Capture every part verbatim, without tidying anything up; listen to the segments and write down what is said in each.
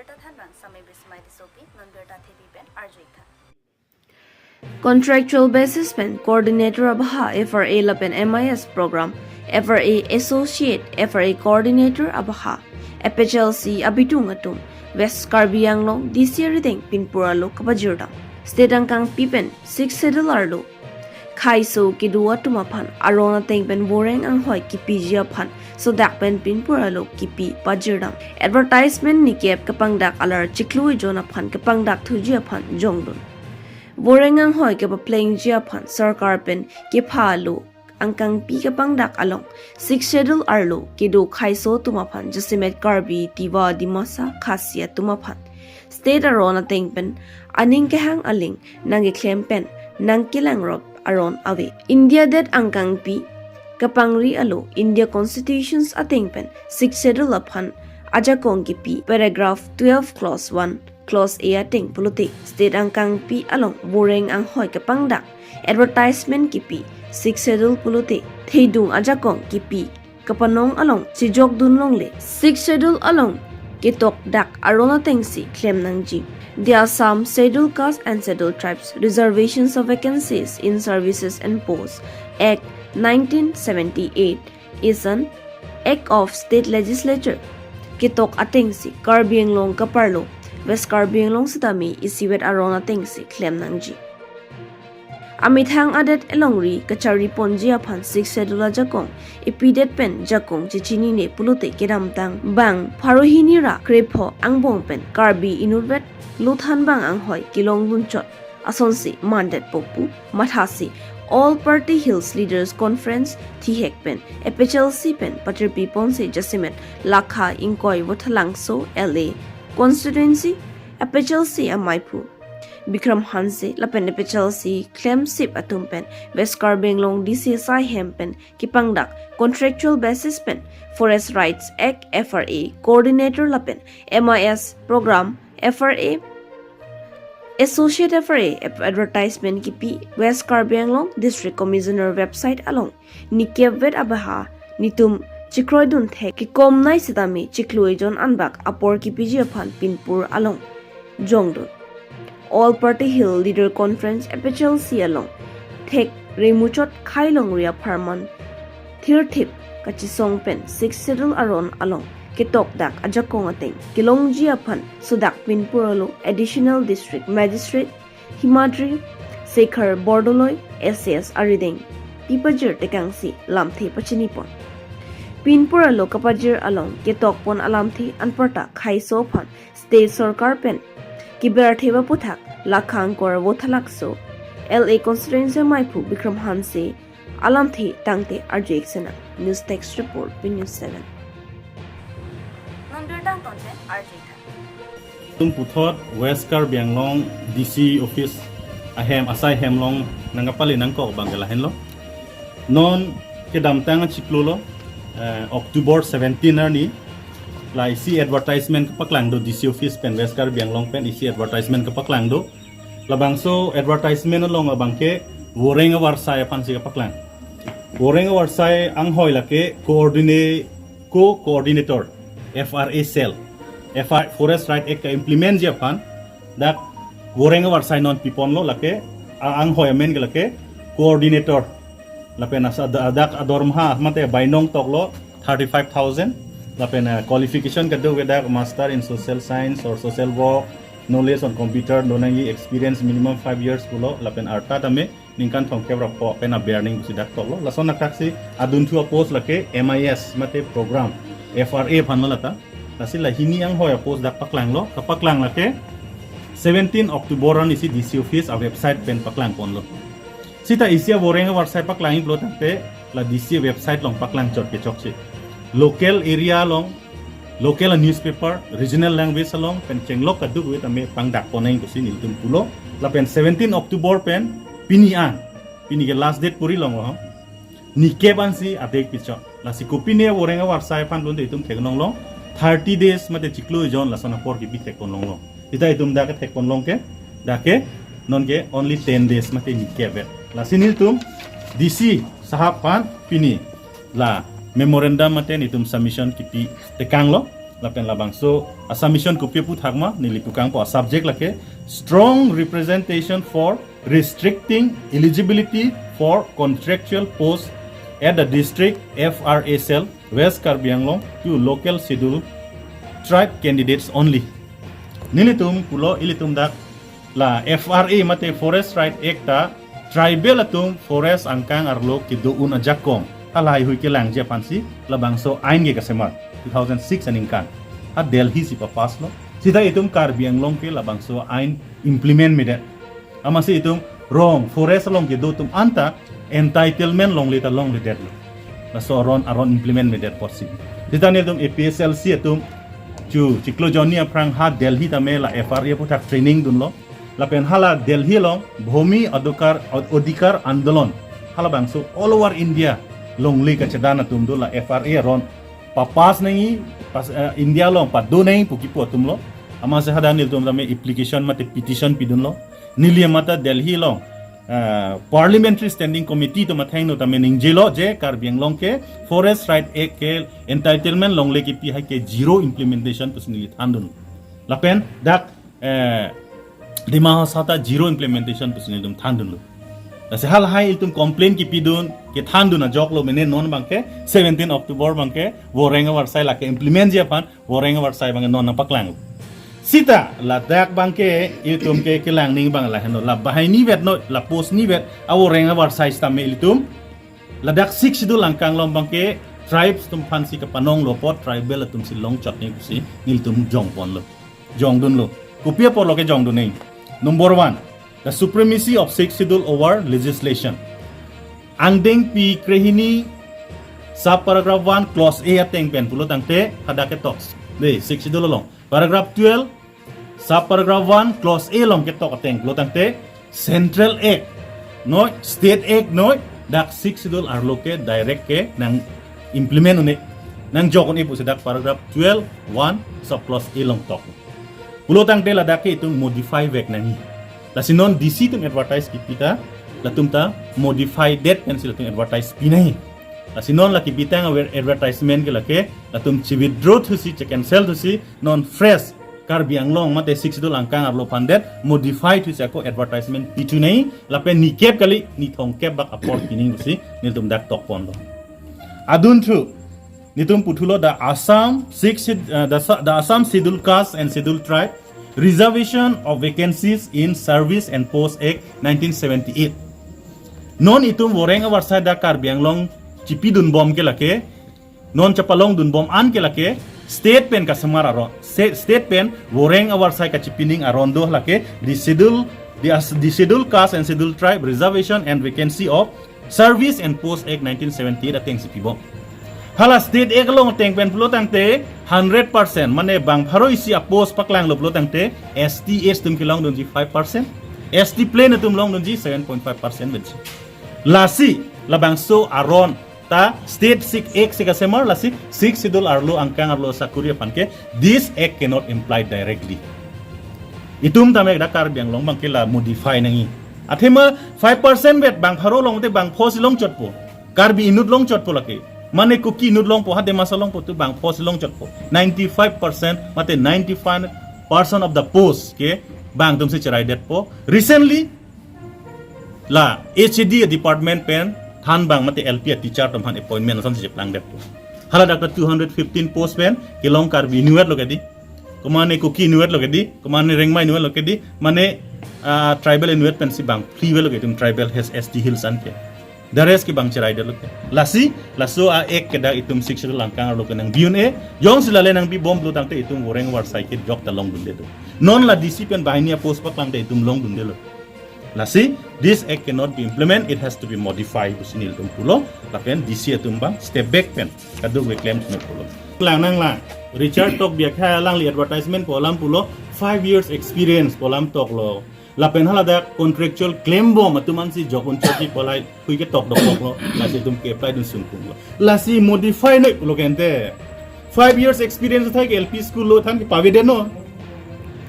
Birta thanbang Samay Bismay Tissopi, non birta thepi pen arju-ik tha. Contractual basis pen coordinator abaha F R A lapen M I S program, F R A associate, F R A coordinator abaha F H L C abitung atum West Karbi Anglong D C arideng pinpur alo kapajirdam. State angkangpi pen Sixth Schedule arlo khaiso kedo atum aphan aron ateng pen voreng anghoi kipiji aphan sodak pen pinpur alo kipi pajirdam. Advertisement nikep kepangdak alar chiklo ejon aphan kepangdak thuji aphan jongdun. Voreng anghoi kepaplengji aphan sorkar pen kepha alo angkangpi kepangdak along Sixth Schedule arlo kedo khaiso atum aphan jasemet Karbi, Tiwa, Dimasa, Khasi atum aphan state aron ateng pen aning kehang aling nangkeklem pen nangkelangrop aron ave. India det angkangpi kepangri alo India Constitutions ateng pen Sixth Schedule aphan ajakong kipi paragraph twelve clause one, clause A ateng pulote state angkangpi along voreng anghoi kepangdak advertisement kipi Sixth Schedule pulote thedung ajakong kipi kapanong along chejokdun longle Sixth Schedule along ketokdak aron atengsi klem nangji. The Assam Scheduled Caste and Scheduled Tribes Reservations of Vacancies in Services and Posts Act nineteen seventy-eight is an Act of State Legislature ketok atengsi Karbi Anglong kaparlo West Karbi Anglong sitame isivet aron atengsi klem nangji. Amethang adet alongri kachari ponji aphan Sixth Schedule ajakong ipidet pen jakong chechinine pulote kedamtang bang pharo hini ra krepho angbong pen Karbi inutvet lo thanbang anghoi kelongdun chot asonsi mandetpo pu mathasi All Party Hills Leaders Conference thihek pen F H L C pen patirpi ponsi jasemet Lakha Ingkoi Vothatlangso L A constituency F H L C amaiphu Bikram Hanse lapen F H L C klemsip atum pen West Karbi Anglong D C asai hem pen kepangdak contractual basis pen Forest Rights Act F R A coordinator lapen M I S program F R A associate F R A advertisement kipi West Karbi Anglong District Commissioner website along nikep vet abaha nitum chikroidun thek kekomnei sitame chiklo ejon anbak apor kipiji aphan pinpur along jongdun. All Party Hill Leader Conference F H L C along thek remuchot khai longri apharman thirthip kachisong pen Sixth Schedule aron along ketokdak ajakong ateng kelongji aphan sodak pinpur alo Additional District Magistrate Himadri Shekhar Bordoloi S A S arideng pipajir tekangsi lamthe pachinipon. Pinpur alo kapajir along ketokpon alamthe anparta khaiso aphan state sorkar pen kibertheba puthak Lakha Ingkoi Vothatlangso L A constituency amaiphu Bikram Hanse alamthe tangte arju-ik sena. News Desk Report, P News seven. Non birta angton pen arju-ik tha. Tum puthot West Karbi Anglong D C office ahem asai hem along nangkapali nangkok abang ke lahenlo. Non kedamtang achiklo lo, eh, October seventeen arni la isi advertisement kepaklangdo D C office pen West Karbi Anglong pen isi advertisement kepaklangdo. Labangso advertisement along abang ke voreng avarsai aphansi kepaklang. Voreng avarsai anghoi lake coordinate, co-coordinator F R A cell, F R, Forest Right Act implement ji aphan dak voreng avarsai non piponlo lake a-, anghoi amen ke lake coordinator. Lapen asa da-, dak adormaha mate bainong toklo thirty-five thousand. Lapen, eh, qualification kedo ke dak Master in Social Science or Social Work, knowledge on computer do nangji, experience minimum five years pulo. Lapen arta tame ningkan thomkep ra pho pen aber ning pusi dak toklo. Lason athak si adunthu apost lake M I S mate program F R A aphanlo lata. Lasi la hini anghoi apost dak paklanglo. Kapaklang lake seventeen October arnisi D C office a website pen paklangponlo. Sita isi avoreng avarsai paklangji pulo tangte la D C website along paklang chot ke chokche. Local area along, local newspaper, regional language along pen chenglok kadokave tame pangdakpon nangji pusi nelitum pulo. Lapen seventeen October pen pini an, pini ke last date puri longlo. Nikep ansi adek pichot. Lasi kopine voreng avarsai aphan pulote itum theklonglo thirty days mate chiklo ejon lason apor kipi thekponlonglo. Sita itum dak ke thekponlong ke, dak ke non ke only ten days mate nikep vet. Lasi nelitum D C sahab aphan pini la memorandum mate nelitum submission kipi tekanglo. Lapen labangso a submission kopi aputhak ma, neli pukangpo a subject lake strong representation for restricting eligibility for contractual post at the district F R A cell, West Karbi Anglong, to local schedule tribe candidates only. Nelitum pulo, ilitum dak la F R A mate Forest Right Act ta tribal atum forest angkang arlo kedo-un ajakong halahaihui kelangji aphansi labangso ain ke kasemar two thousand six aningkan. Ha Delhi si papass lo. Sita itum Karbi Anglong ke labangso ain implement medet. Amatsi itum rong forest along kedo atum anta entitlement longle ta longledetlo. Laso aron aron implement medet apotsi. Sita nelitum A P H L C atum chu chiklo jonni aphrang ha Delhi tame la F R A aputhak training dunlo. Lapen hala Delhi along Bhumi Adhikar, Adhikar Andolon, halabangso all over India longle kachedan atum do, la F R A aron papass nangji, pas, eh, India along pado nangji pu kipu atumlo. Amatsi hadak nelitum tame application mate petition pidunlo. Neli amat ta Delhi along, eh, Parliamentary Standing Committee atum athengno tame ningjelo je Karbi Anglong ke Forest Right Act ke entitlement longle kipi hai ke zero implementation pusi neli thandun. Lapen dak, eh, Dima Hasao ta zero implementation pusi nelitum thandunlo. Lasi halahai ilitum complain kipidun, kethandun ajoklo, mene non abangke seventeen October abangke voreng avarsai lake implement ji aphan voreng avarsai abangke non nangpaklanglo. Sita ladak abangke ilitum ke kelang ning abang lahenlo, la banghini vet noi, la post ni vet avoreng avarsai sitame ilitum ladak Sixth Schedule angkang along abangke tribes atum aphansi kapanonglo apot tribal atumsi longchot nangji pusi nelitum jongponlo, jongdunlo. Kopi apotlo ke jongdun nangji? Number one, the supremacy of Sixth Schedule over legislation. Angdengpi krehini sub paragraph one clause A ateng pen pulo tangte hadak ketok de Sixth Schedule along paragraph twelve sub paragraph one clause A along ketok ateng pulo tangte Central Act noi, State Act noi, dak Sixth Schedule arlo ke direct ke nang implement un-e, nangjok un-e pusi dak paragraph twelve one sub clause A along tok. Pulo tangte ladak ke itum modify vek nangji. Lasi non D C atum advertise kipi ta, latum ta modify det pensi latum advertise pi nangji. Lasi non la kipitang aver advertisement ke lake latum che-withdraw thusi, che-cancel thusi, non fresh Karbi Anglong mate Sixth Schedule angkang arlo aphan det modify thusi ako advertisement pithu nangji, lapen nikep kali, nithongkep bak apor pi nangji pusi nelitum dak tokponlo. Adunthu nelitum puthulo the Assam Sixth Sched-, uh, the, Sa-, the Assam Schedule Caste and Schedule Tribe, Reservation of Vacancies in Service and Post Act nineteen seventy-eight. Non itum voreng avarsai dak Karbi Anglong chipidunbom ke lake, non chepalongdunbom an ke lake state pen kasemar aron, se-, state pen voreng avarsai kachipining aron do lake the Schedule, the As-, the Schedule Caste and Schedule Tribe Reservation and Vacancy of Service and Post Act nineteen seventy-eight atengsi pibom. Hala State Act along ateng pen pulo tangte hundred percent, mane bang pharo isi apost paklanglo pulo tangte S T, S T atum kelongdunji five percent, S T plain atum longdunji seven point five percent bensi. Lasi labangso aron ta State Sixth Act si kasemar, lasi Sixth Schedule arlo angkang arlo sakuri aphan ke this act cannot imply directly. Itum tame dak Karbi Anglong abangke la modify nangji. Athema five percent vet bang pharo longte bang pho si longchotpo. Karbi inut longchotpo lake. Mane Kuki inut longpo, ha Dimasa longpo tu bang pho si longchotpo. Ninety-five percent mate ninety-five percent of the post ke bang atumsi cheraidetpo. Recently la H A D department pen thanbang mate L P a teacher atum aphan appointment asonsi cheplangdetpo. Hala dak ta two hundred fifteen post pen kelong Karbi inutvet lo kedi, komane Kuki inutvet lo kedi, komane Rengma inutvet lo kedi, mane, ah, tribal inutvet pensi bang phli vet lo kedi, itum tribal has S T hills an ke. The rest ke bang cheraidetlo ke. Lasi, laso a-act ke dak itum Sixth Schedule angkang arlo ke nangbi un-e, jongsi lale nangpibom pulo tangte itum voreng avarsai ke jok ta longdunde do. Non la D C pen banghini apost paklangte itum longdundelo. Lasi, this act cannot be implement, it has to be modified pusi nelitum pulo, lapen D C atum abang step back pen kadokave klem thunok pulo. Lang nang la, Richard Tokbi akhai alangli advertisement pu alam pulo, five years experience pu alam toklo. Lapen hala dak contractual klembom atum ansi jok un-e chotji pu lahaihui ketok dokdoklo, lasi itum ke-apply dun sungkunglo. Lasi modify noi pulo kente. Five years experience athai ke L P school lo than ke pavedet non.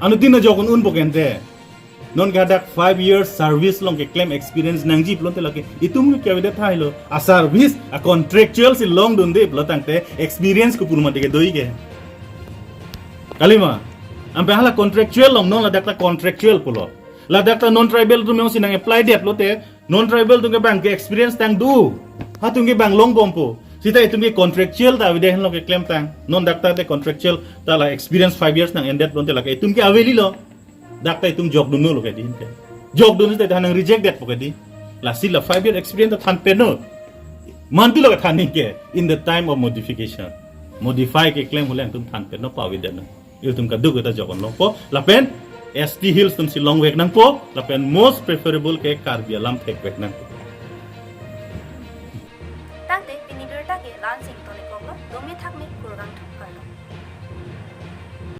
Anuttin ajok un-unpo kente. Non ke hadak five years service along keklem experience nangji pulote lake itum ke avedet thailo. A service, a contractual si longdunde pulo tangte experience kopi mati ke do-ik ke. Kalima. Ampe hala contractual long, non ladak ta contractual pulo. Ladak ta non tribal atum jongsi nang apply det lote, non tribal atum ke bang ke experience tang do. Hatum ke bang longbompo. Seta itum ke contractual ta avedet henlo keklem tang. Non dak ta te contractual ta la experience five years nang endet lote lake itum ke avelilo. Dak ta itum jokdunlo ke di inte. Jokdun seta nang reject detpo ke di. Lasi la five year experience ta than peno. Mantu lo ke than ke in the time of modification. Modify keklem hule itum than peno, pavedetno. Itum kaduk ta jokdun longpo. Lapen S T Hills atumsi longvek nangpo. Lapen most preferable ke Karbi alam thekvek nangpo.